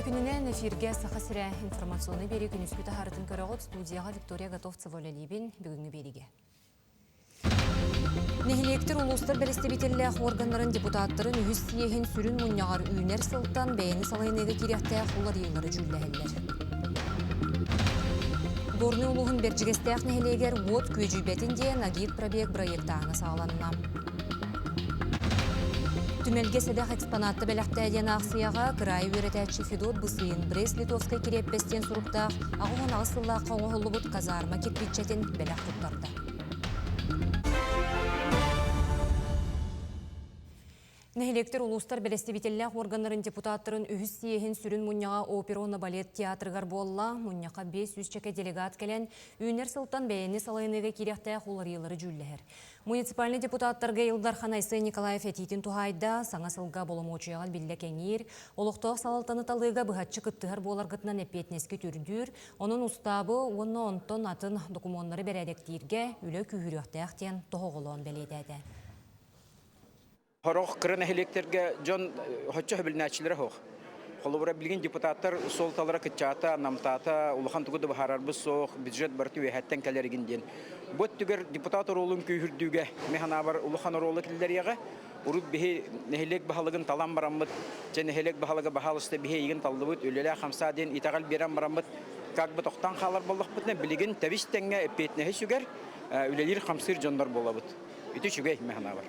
Үтүө күнүнэн эфиргэ Саха сирэ информационнай биэрии күнүскү таһаарытын көрөҕүт. Студияҕа Виктория Готовцева үлэлиибин. Бүгүҥҥү биэриигэ. Нэһилиэктэр улуустар бэрэстэбиитэллээх органнарын депутаттарын үһүс съеһин сүрүн мунньаҕар үүнэр сылтан бэйэни салайыныыга киириэхтээх уларыйыылары дьүүллэһэллэр. Горнай улууһун Бэрдьигэстээх нэһилиэгэр уот күөдьүйбэтин диэн агитпробег бырайыактааһына саҕаланна. Түмэлгэ сэдэх экспонатты бэлэхтээ диэн аахсыйаҕа кыраайы үөрэтээччи Федот Бысыин Брест-Литовскай кириэппэс диэн суруктаах 88 сыллаахха оҥоһуллубут казарма кирпииччэтин бэлэх туттарда. Нэһилиэктэр улуустар бэрэстэбиитэллээх уорганнарын депутаттарын үһүс съеһин сүрүн мунньаҕа опера уонна балет театрыгар буолла. Мунньахха 500 чэкэ делегат кэлэн, үүнэр сылтан бэйэни салайыныыга киириэхтээх уларыйыылары дьүүллэһэр. Муниципальнай депутаттарга Ил Дархан Айсен Николаев этиитин туһаайда, саҥа сылга боломуочуйаҕа биллэ кэҥиир, олохтоох салалтаны талыыга быһаччы кыттыһар буоларгытынан эппиэтинэскэ түрдүүр, онон устаабы уонна онтон атын докумуоннары бэрээдэктииргэ үлэ күүһүрүөхтээх диэн тоһоҕолоон бэлиэтээтэ. Сорох кыра нэһилиэктэргэ дьон оччо сөбүлэнээччилэрэ суох. Холобура, билигин депутаттар суолталара кыччаата, намтаата, улахан тугу да быһаарарбыт суох, бюджет барыта үөһэттэн кэлэригин диэн. Бу өттүгэр депутат оруолун күүһүрдүүгэ мин санаабар улахан оруолу киллэриэҕэ. Урут биһи нэһилиэк баһылыгын талан бараммыт, дьэ нэһилиэк баһылыга баһаалыста биһи эйигин таллыбыт, үлэлээ-хамсаа диэн итэҕэл биэрэн бараммыт, как бы тохтоон хаалар буоллахпытына, билигин тэбис-тэҥҥэ эппиэтинэһи сүгэр, үлэлиир-хамсыыр дьоннор буолабыт. Ити үчүгэй мин санаабар.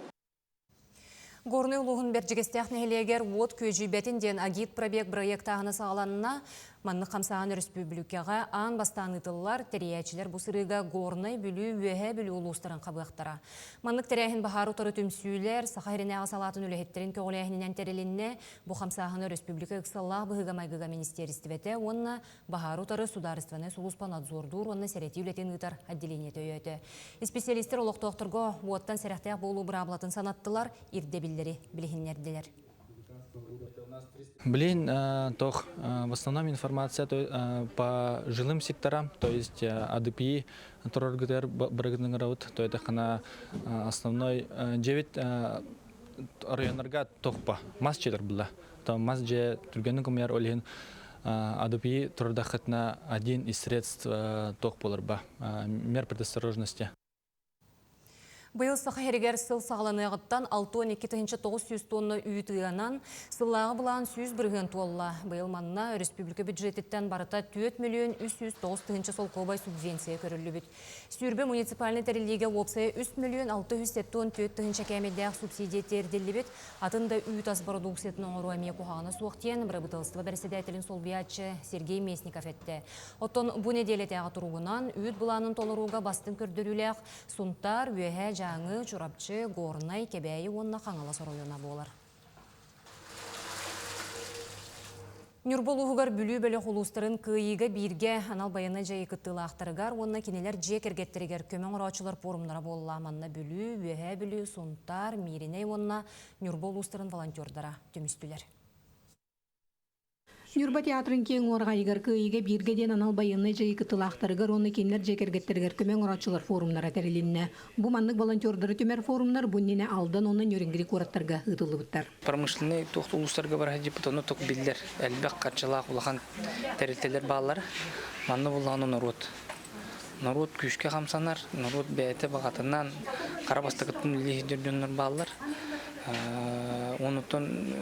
Горнай улууһун Бэрдьигэстээх нэһилиэгэр уот күөдьүйбэтин диэн агитпробег бырайыактааһына саҕаланна. Маннык хамсааһын өрөспүүбүлүкэҕэ аан бастаан ыытыллар. Тэрийээччилэр бу сырыыга Горнай, Бүлүү, Үөһээ Бүлүү улуустарын хабыахтара. Маннык тэрээһин баһаар утары түмсүүлэр Саха сиринээҕи салаатын үлэһиттэрин көҕүлээһининэн тэрилиннэ. Бу хамсааһыны өрөспүүбүлүкэ ыксаллаах быһыыга-майгыга министиэристибэтэ уонна Баһаары утары судаарыстыбаннай сулууспа надзордуур уонна сэрэтии үлэтин ыытар отделениета өйөөтө. Исписэлиистэр олохтоохторго уоттан сэрэхтээх буолуу быраабылатын санаттылар, ирдэбиллэри билиһиннэрдилэр. Блин, тох, в основном информация по жилым секторам, то есть АДПИ тураргытыгар барыгытыныгарабыт, то это хана основной 9 районнарга тохпа мас четер была. Там мас же түргенин кумяр олиһин АДПИ турдахытна один из средств тох боларба мер предосторожности. Быйыл Саха сиригэр сыл саҕаланыаҕыттан 62 900 тонна үүт ыанан, сыллааҕы былаан 100% туолла. Быйыл манна өрөспүүбүлүкэ бюджетиттэн барыта 4 миллион 309 тыһыынча солкуобай субвенция көрүллүбүт. Сүүрбэ муниципальнай тэриллиигэ уопсайа 3 миллион 674 тыһыынча кээмэйдээх субсидия тиэрдиллибит. Атын да үүт ас бородууксуйатын оҥоруу эмиэ куһаҕана суох диэн бырабыыталыстыба бэрэссэдээтэлин солбуйааччы Сергей Местников эттэ. Оттон бу нэдиэлэтээҕи туругунан үүт былаанын толорууга бастыҥ көрдөрүүлээх Сунтаар, Үөһээ Дьааҥы, Чурапчы, Горнай, Кэбээйи уонна Хаҥалас оройуона буолар. Ньурба улууһугар Бүлүү бөлөх улуустарын Кыайыыга бииргэ анал байыаннай дьайыы кыттыылаахтарыгар уонна кинилэр дьиэ кэргэттэригэр көмө оҥорооччулар пуорумнара буолла. Манна Бүлүү, Үөһээ Бүлүү, Сунтаар, Мииринэй уонна Ньурба улуустарын волонтердара түмүстүлэр. Ньурба театрын киэҥ уораҕайыгар Кыайыыга бииргэ диэн анал байыаннай дьайыы кыттыылаахтарыгар уонна кинилэр дьиэ кэргэттэригэр көмө оҥорооччулар форумнара тэрилиннэ. Бу маннык волонтердары түмэр форумнар бу иннинэ Алдан уонна Нерюнгри куораттарга ыытыллыбыттар. Промышленнай туох улуустарга бара сылдьыбыт, ону тук биллэр элбэх харчылаах улахан тэрилтэлэр бааллар. Манна буллаҕына норуот. Норуот күүскэ хамсанар, норуот бэйэтэ баҕатынан хара бастакыттан үлэлии сылдьар дьоннор бааллар. Онуттан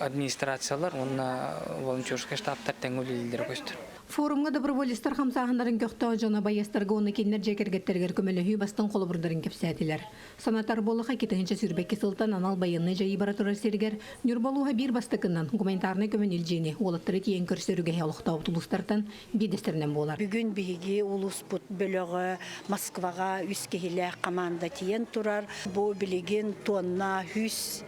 администрациялар уонна волонтерскай штабтар тэҥҥэ үлэлииллэрэ көстөр. Форумҥа доброволецтар хамсааһыннарын көхтөөх дьоно байыастарга уонна кинилэр дьиэ кэргэттэригэр көмөлөһүү бастыҥ холобурдарын кэпсээтилэр. Санатар буоллахха, 2022 сылтан анал байыаннай дьайыы бара турар сиригэр Ньурба улууһа биир бастакынан гуманитарнай көмөнү илдьиини уолаттары тиийэн көрсөр үгэһи олохтообут улуустартан биирдэстэринэн буолар. Бүгүн биһиги улууспут бөлөҕө Москваҕа үс киһилээх команда тиийэн турар. Бу билигин тонна 100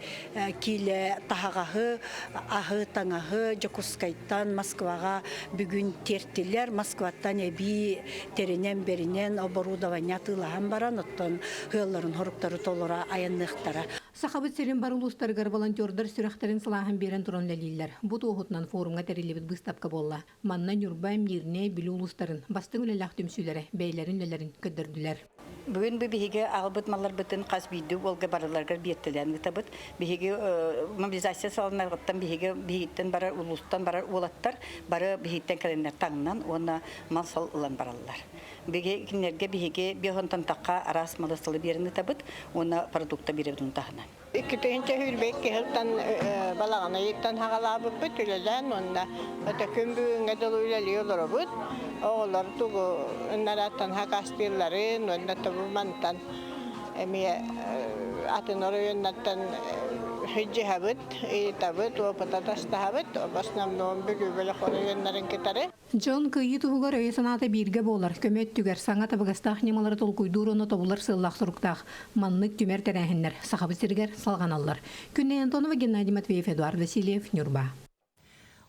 киилэ таһаҕаһы, аһы, таҥаһы Дьокуускайтан Москваҕа бүгүн тиэртилэр. Москваттан эбии тэринэн-бэринэн оборудование атыылаһан баран, оттон ыалларын хоруктары толоро айанныахтара. Сахабыт сирин бары улуустарыгар волонтердар сүрэхтэрин сылааһын биэрэн туран үлэлииллэр. Бу туоһутунан форумҥа тэриллибит быыстапка буолла. Манна Ньурба, Мирнэй, Бүлүү улуустарын бастыҥ үлэлээх түмсүүлэрэ бэйэлэрин үлэлэрин көрдөрдүлэр. Бүгүн бу биһиги аҕалбыт малларбытын хас биирдии уолга барыларыгар биэртэлээн ыытабыт. Биһиги мобилизация салалларыттан биһиги биһигиттэн барар улуустан барар уолаттар бары биһигиттэн кэлэннэр таҥнан уонна мал-сал ылан бараллар. Биһиги кинилэргэ биһиги биохонтон тахха араас малы-салы биэрэн ыытабыт уонна продукта биэрэбит таһынан. 2022 сылтан балаҕан ыйыттан хаҕалаабыппыт үлэлээн уонна это күн бүгүҥҥэ дылы үлэлии олоробут. Оҕолор тугу ынарааттан хакастыылларын уонна тобу мантан эмиэ атын оройуоннартан сылдьыһабыт, ыйытабыт, опыт атастаһабыт. В основном Бүлүү бөлөх оройуоннарын кытары. Дьон кыайыы туһугар өйө-санаата бииргэ буолар, көмө өттүгэр саҥа табыгастаах ньымалары толкуйдуур уонна тобулар сыаллаах соруктаах маннык түмэр тэрээһиннэр Сахабыт сиригэр салҕаналлар. Күннэй Антонова, Геннадий Матвеев, Эдуард Васильев, Ньурба.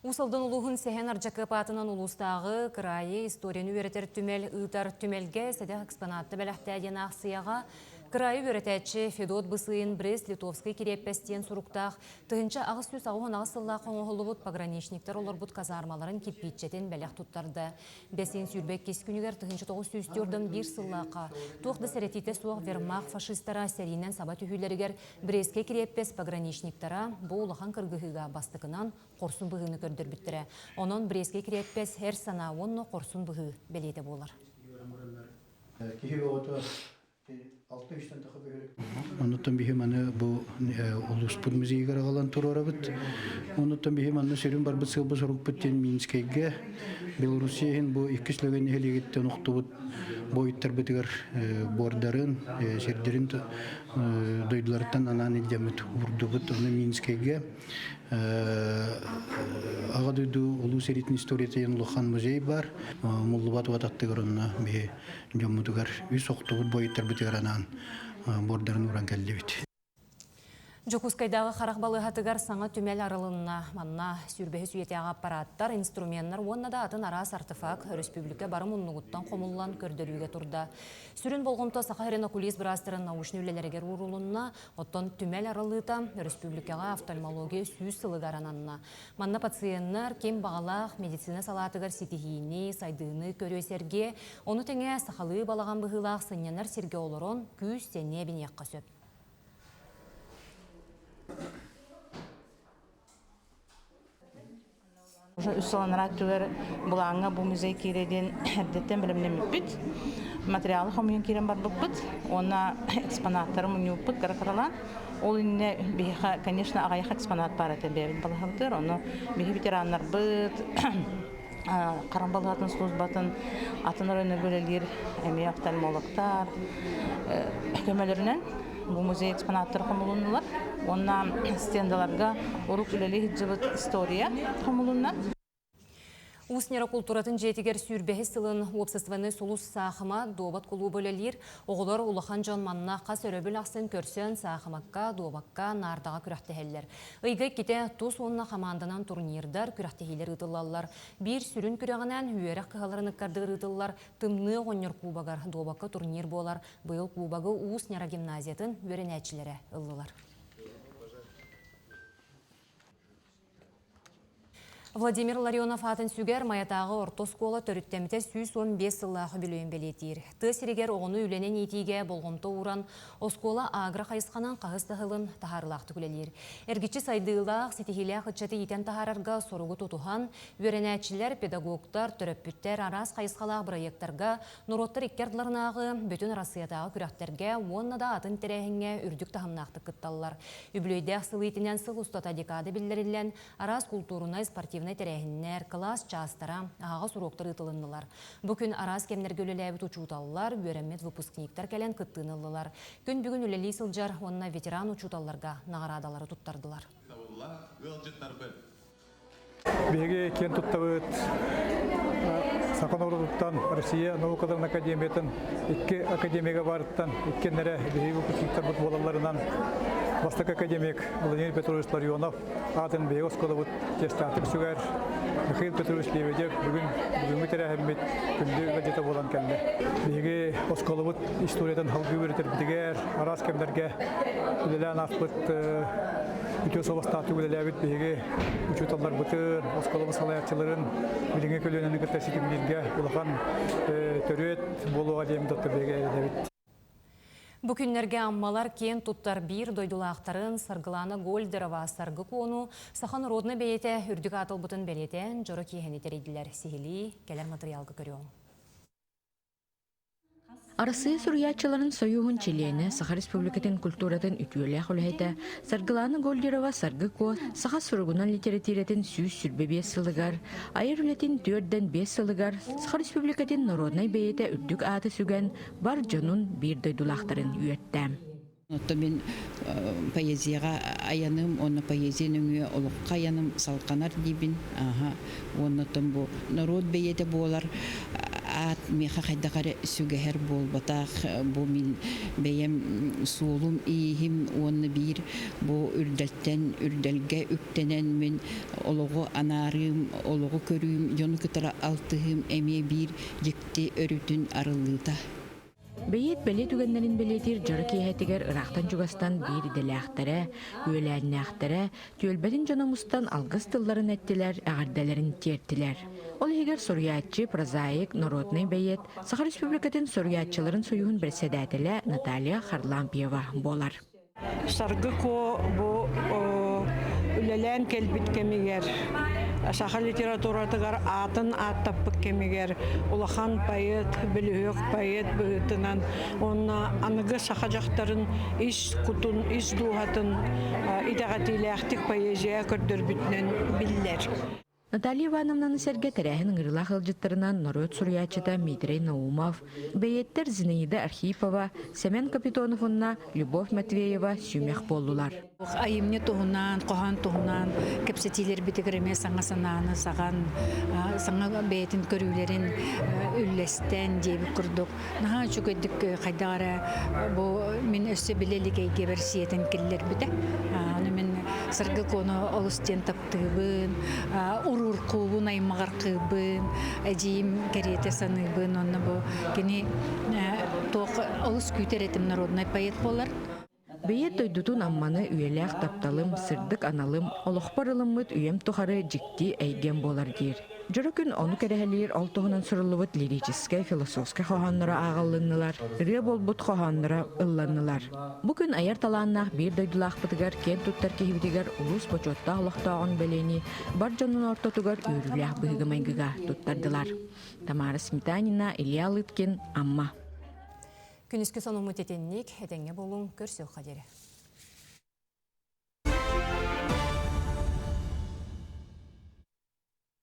Уус Алдан улууһун Сэһэн Ардьакыап аатынан улуустааҕы кыраайы историяны үөрэтэр түмэл ыытар түмэлгэ сэдэх экспонатты бэлэхтээ диэн аахсыйаҕа кыраайы үөрэтээччи Федот Бысыин Брест-Литовскай кириэппэс диэн суруктаах 1888 сыллаах оҥоһуллубут пограничниктар олорбут казармаларын кирпииччэтин бэлэх туттарда. Бэсиин 22 күнүгэр 1941 сыллаахха туох да сэрэтиитэ суох вермахт фашистара сэриинэн саба түһүүлэригэр Брестскэй кириэппэс пограничниктара бу улахан кыргыһыыга бастакынан хорсун быһыыны көрдөрбүттэрэ. Онон Брестскэй кириэппэс эр санаа уонна хорсун быһыы бэлиэтэ буолар. Киһи оҕото Оннуттан биһи маны бу улууспут музейыгар аҕалан туруорабыт. Оннуттан биһи манна сүрүн барбыт сыалбыт сорукпут диэн Минскэйгэ Белоруссия иһин бу иккис Лөгөн нэһилиэгиттэн охтубут буойуттарбытыгар буордарын, сирдэрин дойдуларыттан анаан илдьэммит уурдубут. Ону Минскэйгэ Аҕа дойду улуу сэриитин историята диэн улахан музей бар. Муллубат уот аттыгар онно биһи дьоммутугар үс охтубут буойуттарбытыгар анаан буордарын ууран кэллибит. Дьокуускайдааҕы харах балыыһатыгар саҥа түмэл арылынна. Манна сүүрбэһис үйэтээҕи аппараттар, инструменнар уонна да атын араас артефакт өрөспүүбүлүкэ бары муннугуттан хомуллан көрдөрүүгэ турда. Сүрүн болҕомто Саха сирин окулист быраастарын научнай үлэлэригэр уурулунна. Оттон түмэл арыллыыта өрөспүүбүлүкэҕэ офтальмология 100 сылыгар ананна. Манна пациеннар ким баҕалаах медицина салаатыгар ситиһиини, сайдыыны көрүө сэргиэ, ону тэҥэ сахалыы балаҕан быһыылаах сынньанар сиргэ олорон күүс-сэниэ эбиниэххэ сөп. Уже үс сыл анараа өттүгэр былааҥҥа бу музей киирэ диэн эрдэттэн бэлэмнэммиппит. Материалы хомуйан киирэн барбыппыт уонна экспонаттары мунньубуппут кыра-кыралаан. Ол иннинэ биһиэхэ, конечно, аҕыйах экспонат баар этэ бэйэбит балаһабытыгар. Ону биһи ветераннарбыт, Харан балыһатын службатын атын оройуоннарга үлэлиир эмиэ офтальмологтар көмөлөрүнэн бу музей экспонаттара хомулуннулар. Уонна стендаларга урук үлэлии сылдьыбыт история хомулунна. Уус Ньара култууратын дьиэтигэр сүүрбэһис сылын уопсастыбаннай сулус саахыма дуобат кулууба үлэлиир. Оҕолор улахан дьон манна хас өрөбүл ахсын көрсөн саахымакка, дуобакка, наардаҕа күрэхтэһэллэр. Ыйга иккитэ тус уонна хамаанданан турнирдар, күрэхтэһиилэр ыытыллаллар. Биир сүрүн күрэҕинэн үөрэх кыһаларын ыккардыгар ыытыллар Тымныы оҕонньор кубогар дуобакка турнир буолар. Быйыл кубогы Уус Ньара гимназиятын үөрэнээччилэрэ ыллылар. Владимир Ларионов аатын сүгэр Майатааҕы орто оскуола төрүттэммитэ 115 сыллаах үбүлүөйүн бэлиэтиир. Тыа сиригэр оҕону үлэнэн иитиигэ болҕомто ууран, оскуола агро хайысханан хаһыс да сылын таһаарыылаахтык үлэлиир. Эргиччи сайдыылаах, ситиһиилээх ыччаты иитэн таһаарарга соругу тутуһан, үөрэнээччилэр, педагогтар, төрөппүттэр араас хайысхалаах бырайыактарга, норуоттар икки ардыларынааҕы, бүтүн Арассыыйатааҕы күрэхтэргэ уонна да атын тэрээһиҥҥэ үрдүк таһымнаахтык кытталлар. Үбүлүөйдээх сыл иитинэн сыл устата декада биллэриллэн, араас култуурунай, спортивнай тэрээһиннэр, кылаас чаастара, аһаҕас уруоктар ыытылыннылар. Бу күн араас кэмнэргэ үлэлээбит учууталлар, үөрэммит выпускниктар кэлэн кыттыыны ыллылар. Күн бүгүн үлэлии сылдьар уонна ветеран учууталларга наҕараадалары туттардылар. Биһиги киэн туттабыт Саха норуотуттан Россия наукаларын академиятын икки академига барыттан иккиэннэрэ биһиги выпускниктарбыт буолалларынан бастакы академик Владимир Петрович Ларионов аатын биһиги оскуолабыт чиэстээхтик сүгэр Михаил Петрович Лебедев бүгүн бүгүҥҥү тэрээһиммит күндү ыалдьыта буолан кэллэ. Биһиги оскуолабыт историятын салгыы үөрэтэрбитигэр араас кэмнэргэ үлэлээн ааспыт үтүө суобастаахтык үлэлээбит биһиги учууталларбытын, оскуолабыт салайааччыларын билиҥҥи көлүөнэни кытта ситимнииргэ улахан төрүөт буолуоҕа диэн доктор биһиги эрэдэбит. Бу күннэргэ Аммалар киэн туттар биир дойдулаахтарын Саргылана Гольдерова Саргы Куону саха норуодунай бэйэтэ үрдүк аатылбытын бэлиэтээн дьоро киэһэни тэрийдилэр. Сиһилии кэлэр матырыйаалга көрүөҕүҥ. Арассыыйа суруйааччыларын сойууһун чилиэнэ, Саха Республикатын культуратын үтүөлээх үлэһитэ Саргылана Гольдерова Саргы Куо саха суругунан литэрэтиирэтин 125 сылыгар, айар үлэтин 4-5 сылыгар Саха Республикатын народнай бэйэтэ үрдүк ааты сүгэн бар дьонун биир дойдулаахтарын үөртэ. Оттон мин поэзияҕа айаным уонна поэзия нөҥүө олоххо айаным салҕанар диибин. Ааһа. Уонна оттон бу норуот бэйэтэ буолар аат миэхэ хайдах эрэ сүгэһэр буолбатах. Бу мин бэйэм суолум-ииһим уонна биир бу үрдэлтэн үрдэлгэ үктэнэн мин олоҕу анаарыым, олоҕу көрүүм, дьону кытары алтыһыым эмиэ биир дьикти өрүтүн арыллыыта. Бэйиэт бэлиэ түгэннэрин бэлиэтиир дьоро киэһэтигэр ыраахтан-чугастан биир идэлээхтэрэ, үөлээннээхтэрэ, түөлбэтин дьоно мустан алгыс тылларын эттилэр, эҕэрдэлэрин тиэртилэр. Ол иһигэр суруйааччы, прозаик, народнай бэйиэт, Саха Республикатын суруйааччыларын союһун бэрэссэдээтэлэ Наталья Харлампьева буолар. Саргы Куо бу үлэлээн кэлбит кэмигэр саха литературатыгар аатын ааттаппыт кэмигэр улахан поэт, бөлүһүөк поэт быһыытынан уонна аныгы саха дьахтарын ис кутун, ис дууһатын итэҕэтиилээхтик поэзия көрдөрбүтүнэн биллэр. Наталья Ивановнаны сэргэ тэрээһин ыҥырыылаах ыалдьыттарынан норуот суруйааччыта Дмитрий Наумов, бэйиэттэр Зинаида Архипова, Сэмэн Капитонов уонна Любовь Матвеева сүүмэх буоллулар. Айымньы туһунан, хоһоон туһунан кэпсэтиилэрбитигэр эмиэ саҥа санааны саҕан, саҥа бэйэтин көрүүлэрин үллэстэн диэбит курдук наһаа үчүгэйдик хайдах эрэ бу мин өссө билэ илик эйгэбэр сиэтэн киллэрбитэ. Ону мин Саргы Куону олус диэн таптыыбын, урууркуубун, аймаҕаркыыбын, эдьиийим кэриэтэ саныыбын. Онно бу кини туох олус күүтэр этим народнай поэт буолар. Бэйиэт дойдутун Амманы үйэлээх тапталым, сырдык аналым, олохпор ылыммыт үйэм тухары дьикти эйгэм буолар диир. Дьоро күн ону кэрэһэлиир ол туһунан суруллубут лирическэй, философскай хоһоонноро ааҕыллыннылар, ырыа буолбут хоһоонноро ылланнылар. Бу күн айар талааннаах биир дойдулаахпытыгар, киэн туттар киһибитигэр улуус бочуоттаах олохтооҕун бэлиэни бар дьонун ортотугар үөрүүлээх быһыыга-майгыга туттардылар. Тамара Сметанина, Илья Лыткин, Амма. Күнүскү сонуммут итинник, этэҥҥэ буолуҥ, көрсүөххэ диэри.